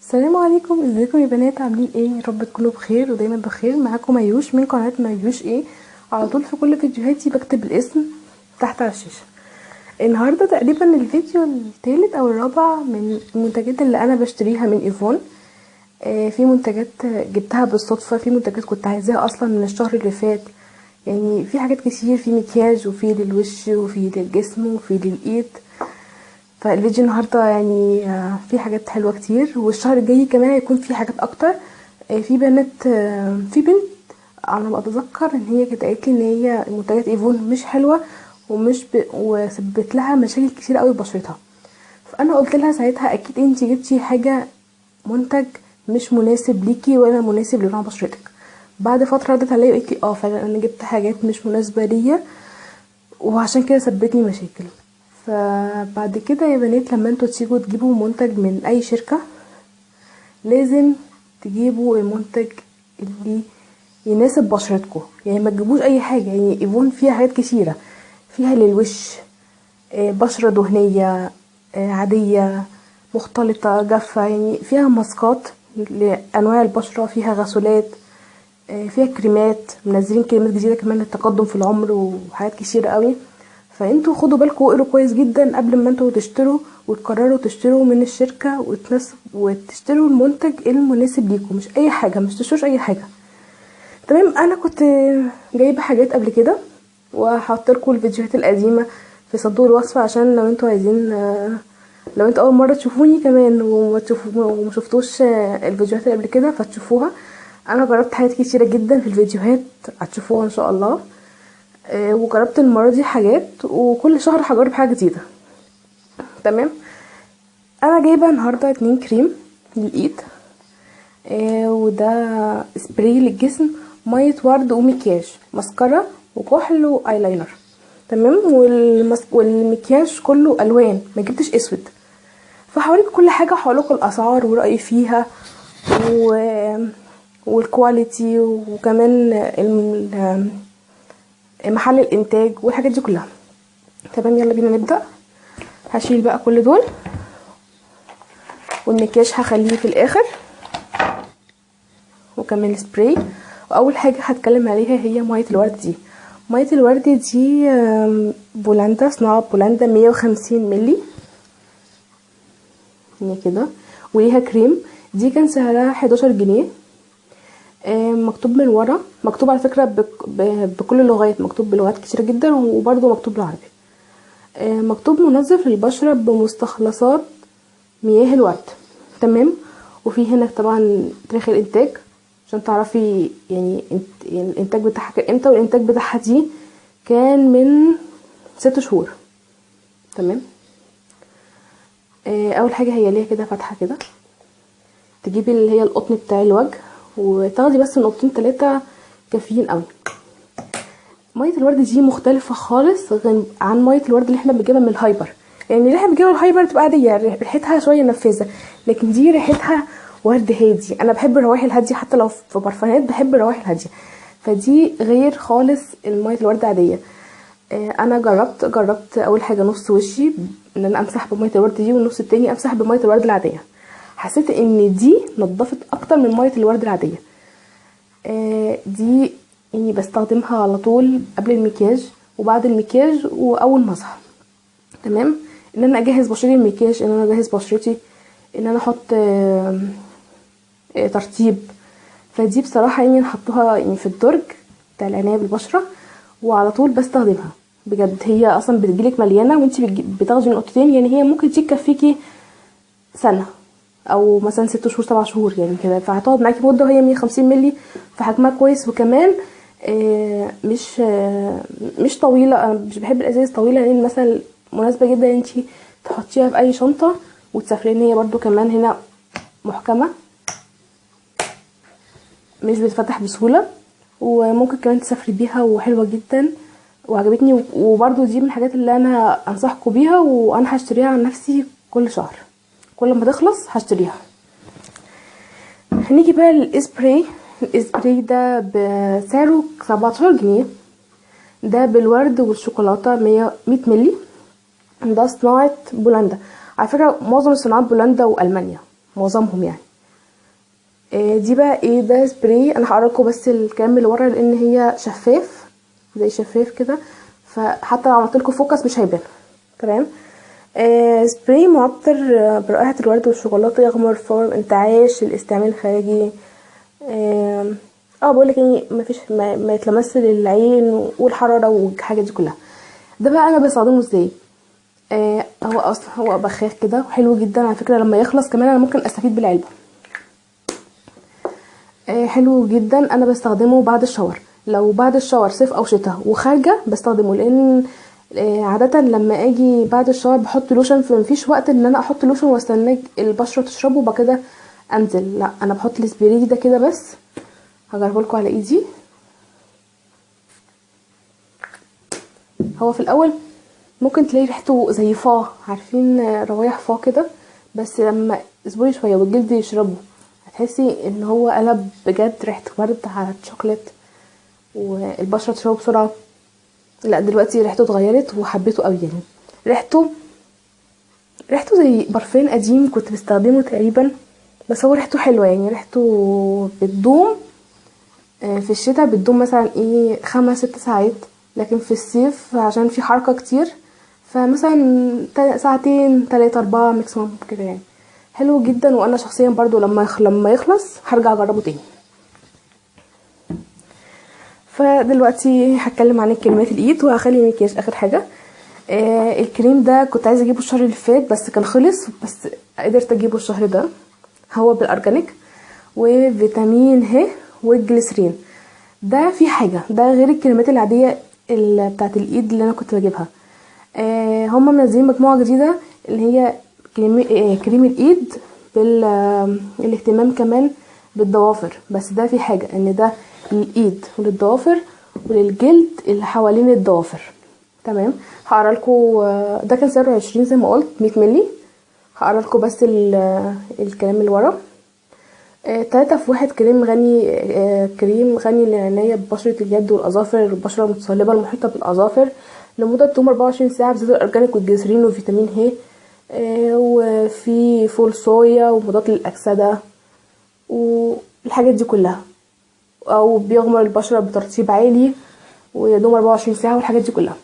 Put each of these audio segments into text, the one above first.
السلام عليكم، ازيكم يا بنات؟ عاملين ايه؟ يا رب تكونوا بخير ودايما بخير. معاكم مايوش من قناة مايوش ايه. على طول في كل فيديوهاتي بكتب الاسم تحت على الشاشة. النهارده تقريبا الفيديو الثالث او الرابع من المنتجات اللي انا بشتريها من ايفون. في منتجات جبتها بالصدفة، في منتجات كنت عايزاها اصلا من الشهر اللي فات، يعني في حاجات كتير، في مكياج وفي للوش وفي للجسم وفي للايد. فالفيديو النهارده يعني في حاجات حلوة كتير، والشهر الجاي كمان هيكون في حاجات اكتر. في بنات، في بنت على ما اتذكر ان هي كانت قالت لي ان هي منتجات ايفون مش حلوة ومش وسببت لها مشاكل كتير قوي ببشرتها. فانا قلت لها ساعتها اكيد انتي جبتي حاجة منتج مش مناسب ليكي ولا مناسب لنوع بشرتك. بعد فترة ردت عليا وقالت لي فعلا انا جبت حاجات مش مناسبة ليا وعشان كده سببتني مشاكل. فبعد كده يا بنات لما انتوا تيجوا تجيبوا منتج من اي شركة لازم تجيبوا المنتج اللي يناسب بشرتكم، يعني ما تجيبوش اي حاجة. يعني ايفون فيها حاجات كتيرة، فيها للوش، بشره دهنية، عادية، مختلطة، جافة، يعني فيها ماسكات لانواع البشرة، فيها غسولات، فيها كريمات، منزلين كريمات جديدة كمان للتقدم في العمر وحاجات كتيرة قوي. فانتوا خدوا بالكم واقروا كويس جدا قبل ما انتوا تشتروا وتقرروا تشتروا من الشركة وتشتروا المنتج المناسب ليكم، مش اي حاجة، مش تشتروش اي حاجة. تمام. انا كنت جايبه حاجات قبل كده وهحط لكم الفيديوهات القديمة في صندوق الوصف عشان لو انتوا عايزين، لو انتوا اول مرة تشوفوني كمان وما شفتوش الفيديوهات اللي قبل كده فتشوفوها. انا جربت حاجات كتيرة جدا في الفيديوهات هتشوفوها ان شاء الله. وجربت المرة دي حاجات، وكل شهر هجرب حاجة جديدة. تمام. انا جايبه النهارده 2 كريم للايد، وده سبراي للجسم، مية ورد ومكياج، ماسكارا وكحل وايلاينر. تمام. والمكياج كله الوان، ما جبتش اسود. فهوريكم كل حاجة، هقولكم الاسعار ورايي فيها وال quality وكمان محل الانتاج والحاجات دي كلها. تمام، يلا بينا نبدا. هشيل بقى كل دول، والمكياج هخليه في الاخر، وكمان السبراي. واول حاجة هتكلم عليها هي مية الورد دي. مية الورد دي بولندا، صناعة بولندا، 150 ملي يعني كده، وليها كريم. دي كان سعرها 11 جنيه. مكتوب من ورا، مكتوب على فكرة بكل اللغات، مكتوب بلغات كتيرة جدا، وبرده مكتوب بالعربي. مكتوب منظف للبشرة بمستخلصات مياه الورد. تمام. وفي هنا طبعا تاريخ الانتاج عشان تعرفي يعني الانتاج بتاعها كان امتى، والانتاج بتاعها دي كان من 6 شهور. تمام. اول حاجة هي ليها كده فتحة كده، تجيبي اللي هي القطن بتاع الوجه وتاخدي بس نقطتين 3 كافيين قوي. مية الورد دي مختلفة خالص عن مية الورد اللي احنا بنجيبها من الهايبر. يعني اللي احنا بنجيبها من الهايبر بتبقى عادية، ريحتها شوية نفاذه، لكن دي ريحتها ورد هادي. انا بحب الروايح الهادية، حتى لو في برفانات بحب الروايح الهادية، فدي غير خالص المية الورد عادية. انا جربت اول حاجة نص وشي ان انا امسح بميه الورد دي، والنص التاني امسح بميه الورد العادية. حسيت ان دي نضفت اكتر من مية الورد العادية. دي يعني بستخدمها على طول قبل المكياج وبعد المكياج واول ما اصحى. تمام. ان انا اجهز بشرتي المكياج، ان انا اجهز بشرتي، ان انا احط ترطيب. فدي بصراحة يعني نحطها يعني في الدرج بتاع العناية بالبشره وعلى طول بستخدمها بجد. هي اصلا بتجيلك مليانة وانتي بتاخدي نقطتين، يعني هي ممكن تكفيكي سنة او مثلا 6 شهور 7 شهور يعني كده، فهتقعد معاكي مده. وهي 150 ملي فحجمها كويس، وكمان مش طويلة. انا مش بحب الازايز طويلة، لان مثلا مناسبة جدا انتي تحطيها في اي شنطه وتسافري. ان هي برده كمان هنا محكمة، مش بتفتح بسهولة، وممكن كمان تسافري بيها، وحلوه جدا وعجبتني. وبرده دي من الحاجات اللي انا انصحكم بيها، وانا هشتريها عن نفسي كل شهر، كل ما تخلص هشتريها. هنيجي بقى للاسبراي. الاسبراي ده بسعره 17 جنيه، ده بالورد والشوكولاته، 100 ملي. ده صناعة بولندا. على فكرة معظم الصناعات بولندا والمانيا، معظمهم يعني. دي بقى ايه؟ ده سبراي. انا هقرا لكم بس الكلام اللي ورا لان هي شفاف، زي شفاف كده، فحتى لو عملت لكم focus مش هيبان. تمام. سبراي معطر برائحة الورد والشوكولاتة، يغمر فور انتعاش للاستعمال الخارجي. بقولك يعني مفيش ما يتلمس للعين والحرارة والحاجات دي كلها. ده بقى انا بستخدمه ازاي؟ هو اصلا هو بخاخ كده وحلو جدا على فكرة، لما يخلص كمان انا ممكن استفيد بالعلبة. حلو جدا. انا بستخدمه بعد ال shower، لو بعد ال shower صيف او شتاء وخارجة بستخدمه، لان عادة لما اجي بعد ال shower بحط لوشن، فمفيش وقت ان انا احط لوشن واستنى البشرة تشربه وبعد كده انزل، لا انا بحط السبراي ده كده بس. هجربه لكم على ايدي. هو في الاول ممكن تلاقي ريحته زي فا، عارفين روايح فا كده، بس لما اصبري شوية والجلد يشربه هتحسي ان هو قلب بجد ريحه ورد على الشوكليت، والبشره تشربه بسرعة. لا دلوقتي ريحته اتغيرت وحبيته قوي يعني. ريحته زي برفان قديم كنت بستخدمه تقريبا، بس هو ريحته حلوة يعني، ريحته بتدوم. في الشتاء بتدوم مثلا ايه 5-6 ساعات، لكن في الصيف عشان في حركة كتير فمثلا 2 3 4 maximum كده يعني. حلو جدا، وانا شخصيا برضو لما يخلص هرجع اجربه تاني. فدلوقتي هتكلم عن الكريمات الايد، وهخلي المكياج اخر حاجة. الكريم ده كنت عايزه اجيبه الشهر اللي فات بس كان خلص، بس قدرت اجيبه الشهر ده. هو بال organic وفيتامين ه والجليسرين. ده في حاجة، ده غير الكريمات العادية اللي بتاعت الايد اللي انا كنت بجيبها. هما منزلين مجموعة جديدة اللي هي كريم الايد بالاهتمام كمان بالضوافر، بس ده في حاجة ان ده للايد وللضوافر وللجلد اللي حوالين الضوافر. تمام. هقرا لكم ده كان سعره 20 زي ما قلت، 100 مللي. هقرا لكم بس الكلام اللي ورا. 3 في 1 كريم غني، كريم غني للعناية ببشرة اليد والأظافر، البشرة المتصلبة المحيطة بالأظافر لمدة 24 ساعة بزيت ال organic والجليسرين وفيتامين ه، وفي فول صويا ومضاد للأكسدة والحاجات دي كلها، أو بيغمر البشرة بترطيب عالي ويدوم 24 ساعة والحاجات دي كلها.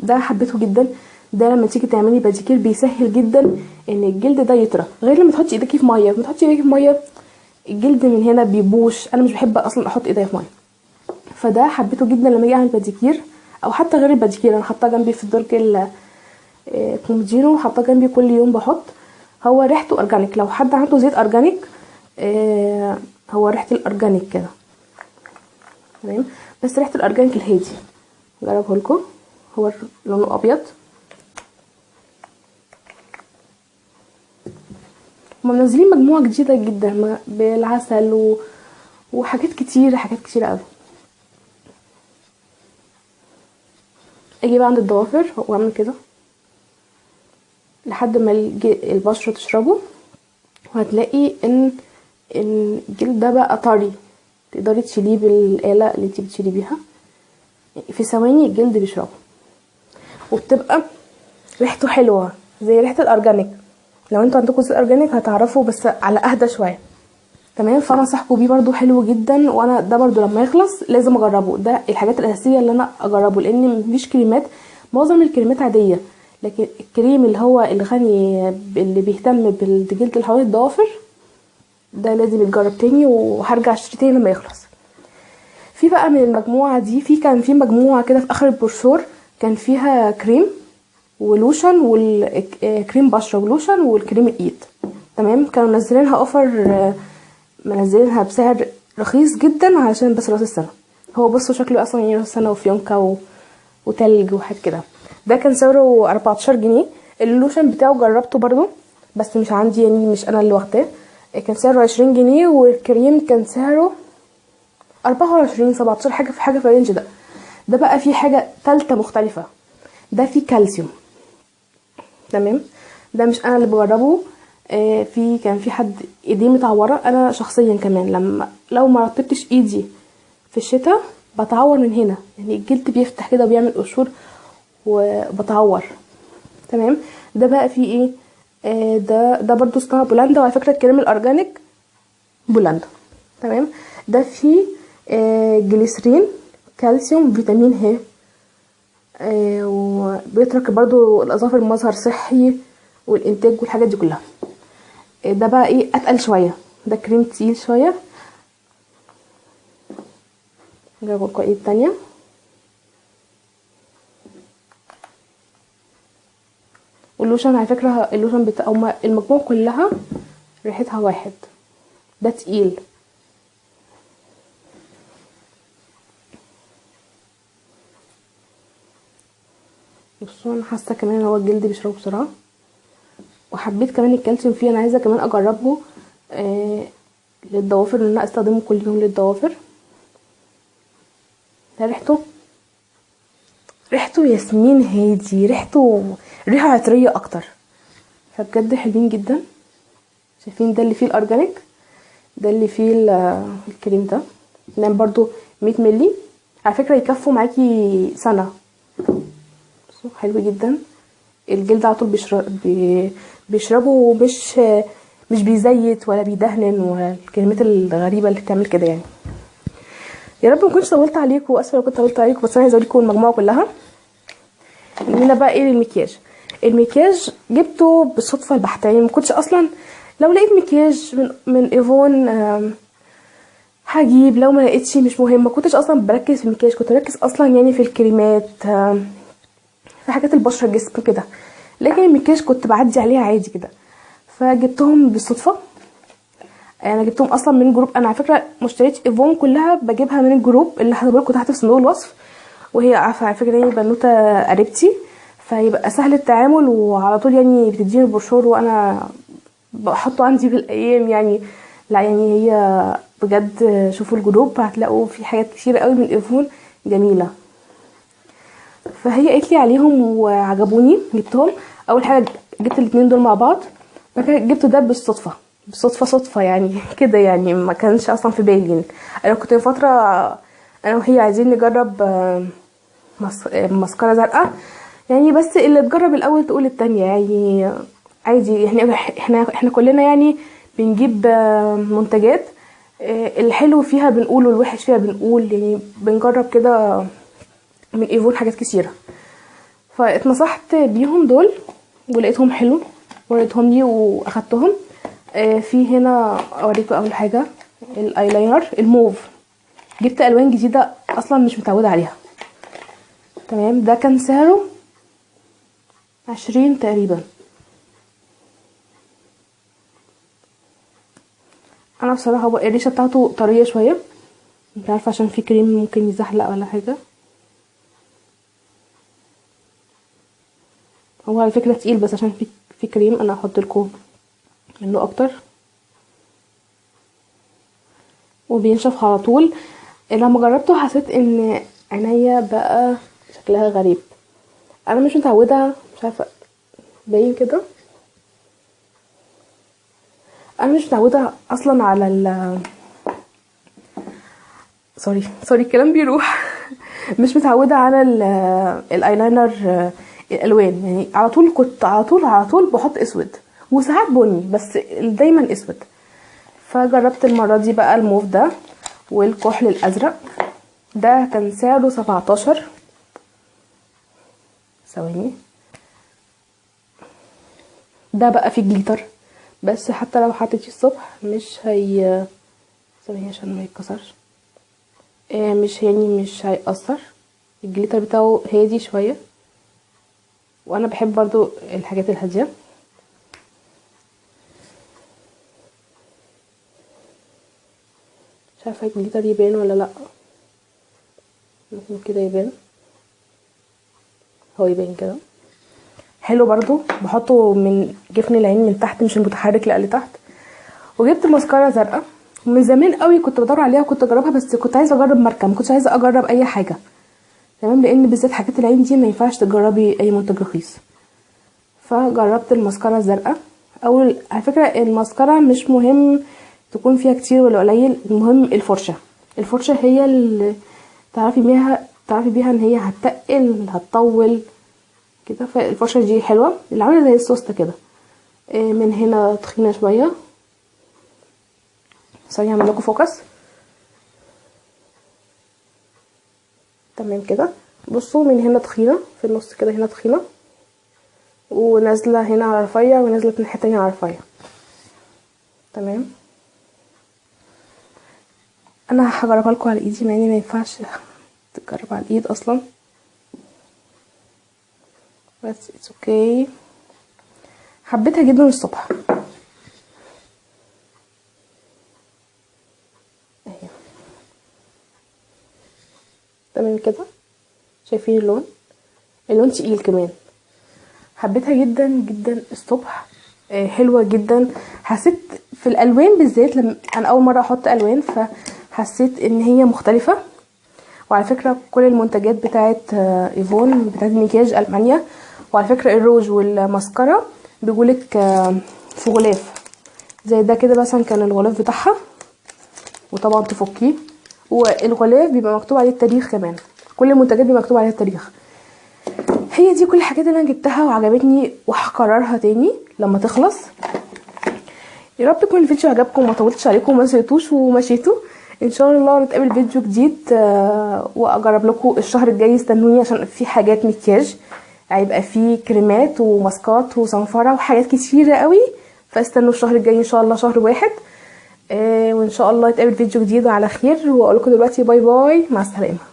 ده حبيته جدا. ده لما تيجي تعملي باديكير بيسهل جدا ان الجلد ده يطرى، غير لما تحطي ايدك في مية. لما تحطي ايدك في مية الجلد من هنا بيبوش، انا مش بحب اصلا احط ايديا في مية. فده حبيته جدا لما اجي اعمل باديكير، او حتى غير الباديكير. انا حاطاه جنبي في الدرج الكومودينو، حاطاه جنبي كل يوم بحط. هو ريحته organic، لو حد عنده زيت organic هو ريحه ال organic كده. تمام. بس ريحه ال organic الهادي. جربه لكم، هو لونه ابيض. هما منزلين مجموعة جديدة جدا بالعسل وحاجات كتير، حاجات كتير قوي. اجي بقى عند الضوافر واعمل كده لحد ما البشرة تشربه، وهتلاقي ان الجلد ده بقى طري، تقدري تشيليه بالآلة اللي انتي بتشيلي بيها. في ثواني الجلد بيشربه، وبتبقى ريحته حلوة زي ريحه ال organic. لو انتوا عندكم زيت organic هتعرفوا، بس على اهدى شوية. تمام. فانا انصحكم بيه برده، حلو جدا. وانا ده برده لما يخلص لازم اجربه. ده الحاجات الاساسية اللي انا اجربه، لان مفيش كريمات، معظم الكريمات عادية، لكن الكريم اللي هو الغني اللي بيهتم بالجلد اللي حوالين الضوافر ده لازم يتجرب تاني، وهرجع اشتري تاني لما يخلص. في بقى من المجموعة دي، في كان في مجموعة كده في اخر البروشور كان فيها كريم ولوشن والكريم بشره ولوشن والكريم الايد. تمام. كانوا منزلينها offer، منزلينها بسعر رخيص جدا علشان بس راس السنة. هو بصوا شكله اصلا يعني راس السنة وفيونكه وتلج وحاجات كده. ده كان سعره 14 جنيه. اللوشن بتاعه جربته برضو بس مش عندي يعني، مش انا اللي واخداه. كان سعره 20 جنيه، والكريم كان سعره 24 17 حاجة في حاجة في ال range ده. ده بقى فيه حاجة ثالثة مختلفة، ده فيه كالسيوم. تمام. ده مش انا اللي بجربه، في كان في حد ايديه متعوره. انا شخصيا كمان لما لو ما رطبتش ايدي في الشتاء بتعور من هنا، يعني الجلد بيفتح كده وبيعمل قشور وبتعور. تمام. ده بقى فيه ايه؟ ده برضو صناعة بولندا. وعلى فكرة الكريم ال organic بولندا. تمام، ده فيه جليسرين، كالسيوم، فيتامين ه، وبيترك برضو الاظافر مظهر صحي والانتاج والحاجات دي كلها. ده بقى ايه اتقل شوية، ده كريم تقيل شوية. نجرب لكم ايه التانية. واللوشن على فكرة اللوشن بتاع المجموعة كلها ريحتها واحد، ده تقيل. بصوا انا حاسه كمان ان هو الجلد بيشربه بسرعة، وحبيت كمان الكالسيوم فيه، انا عايزه كمان اجربه للضوافر، ان انا استخدمه كل يوم للضوافر. ده ريحته ياسمين هادي، ريحته ريحه عطريه اكتر، فبجد حلوين جدا. شايفين ده اللي فيه ال organic، ده اللي فيه الكريم ده، نعم برضو 100 ملي على فكرة، يكفوا معاكي سنة. بصوا حلو جدا، الجلد على طول بيشربه، مش بيزيت ولا بيدهنن ولا الكلمات الغريبة اللي بتعمل كده يعني. يا رب ما كنتش طولت عليكم، اسفه لو كنت طولت عليكم، بس انا عايزه اوريكم المجموعة كلها. هنا بقى ايه المكياج. المكياج جبته بالصدفة البحتة، يعني ما كنتش اصلا لو لقيت مكياج من ايفون هجيب، لو ما لقيتش مش مهم. ما كنتش اصلا بركز في المكياج، كنت بركز اصلا يعني في الكريمات، في حاجات البشرة الجسم كده، لكن المكياج كنت بعدي عليها عادي كده. فجبتهم بالصدفة، انا جبتهم اصلا من group. انا على فكرة مشتريات ايفون كلها بجيبها من ال group اللي هسيبه لكم تحت في صندوق الوصف، وهي عارفه على فكرة يعني بنوته قريبتي، فيبقى سهل التعامل وعلى طول يعني بتديني البروشور وانا بحطه عندي بالايام يعني. لا يعني هي بجد شوفوا ال group هتلاقوا في حاجات كتير قوي من ايفون جميلة، فهي قالت لي عليهم وعجبوني جبتهم. اول حاجة جبت الاثنين دول مع بعض، بعد كده جبت ده بالصدفة بالصدفة صدفة يعني كده، يعني ما كانش اصلا في بالي يعني. انا كنت فترة انا وهي عايزين نجرب ماسكارا زرقاء يعني، بس اللي تجرب الاول تقول التانية يعني عادي، يعني احنا كلنا يعني بنجيب منتجات الحلو فيها بنقول والوحش فيها بنقول، يعني بنجرب كده من ايفون حاجات كتيرة. فاتنصحت بيهم دول ولقيتهم حلو وريتهم لي واخدتهم. في هنا اوريكم اول حاجة الايلاينر الموف، جبت الوان جديدة اصلا مش متعوده عليها. تمام، ده كان سعره 20 تقريبا. انا بصراحة هو الريشة بتاعته طرية شوية، مش عارفه عشان في كريم ممكن يزحلق ولا حاجة. هو على فكرة تقيل، بس عشان في كريم انا هحط لكم منه اكتر، وبينشف على طول. لما جربته حسيت ان عينيا بقى شكلها غريب، انا مش متعوده، مش عارفه باين كده، انا مش متعوده اصلا على ال sorry الكلام بيروح مش متعوده على الايلاينر الالوان، يعني على طول كنت على طول بحط اسود وساعات بني، بس دايما اسود. فجربت المرة دي بقى الموف ده والكحل الازرق، ده كان سعره 17. ثواني، ده بقى فيه glitter، بس حتى لو حطيتيه الصبح مش هي، ثواني عشان ما يتكسرش، مش يعني مش هيأثر. ال glitter بتاعه هادي شوية، وانا بحب برضو الحاجات الهادية. مش عارفه ال glitter يبان ولا لا، ممكن كده يبان، هو يبان كده حلو برضو. بحطه من جفن العين من تحت، مش المتحرك لا اللي تحت. وجبت ماسكارا زرقاء من زمان قوي كنت بدور عليها وكنت اجربها، بس كنت عايزه اجرب ماركة، ما كنتش عايزه اجرب اي حاجة. تمام، لان بالذات حاجات العين دي ما ينفعش تجربي اي منتج رخيص. فجربت الماسكارا الزرقاء. اول على فكرة الماسكارا مش مهم تكون فيها كتير ولا قليل، المهم الفرشة. الفرشة هي اللي تعرفي بيها ان هي هتقل هتطول كده. فالفرشه دي حلوة، اللي عامله زي السوسته كده، من هنا تخينة شوية. ثانية اعمل لكم focus. تمام كده. بصوا من هنا تخينة في النص كده، هنا تخينة ونازلة هنا على رفيع، ونازلة من ناحية تانية على رفيع. تمام. انا هجربها لكم على ايدي، مع ان ما ينفعش تتجرب على الايد اصلا، بس it's okay. حبيتها جدا الصبح اهي. تمام كده. شايفين اللون؟ اللون تقيل كمان. حبيتها جدا جدا الصبح، حلوة جدا. حسيت في الالوان بالذات، لما انا اول مرة احط الوان فحسيت ان هي مختلفة. وعلى فكرة كل المنتجات بتاعت ايفون بتاعت مكياج المانيا، وعلى فكرة الروج والماسكارا بيقولك في غلاف زي ده كده مثلا، كان الغلاف بتاعها، وطبعا تفكيه، والغلاف بيبقى مكتوب عليه التاريخ كمان. كل المنتجات بيبقى مكتوب عليها التاريخ. هي دي كل الحاجات اللي انا جبتها وعجبتني، وهكررها تاني لما تخلص. يا رب يكون الفيديو عجبكم وما طولتش عليكم وما زهقتوش ومشيتوا. ان شاء الله نتقابل فيديو جديد، واجرب لكم الشهر الجاي. استنوني عشان في حاجات مكياج، هيبقى في كريمات وماسكات وصنفره وحاجات كتيرة قوي، فاستنوا الشهر الجاي ان شاء الله، شهر 1. وان شاء الله نتقابل فيديو جديد على خير. واقول لكم دلوقتي bye bye، مع السلامة.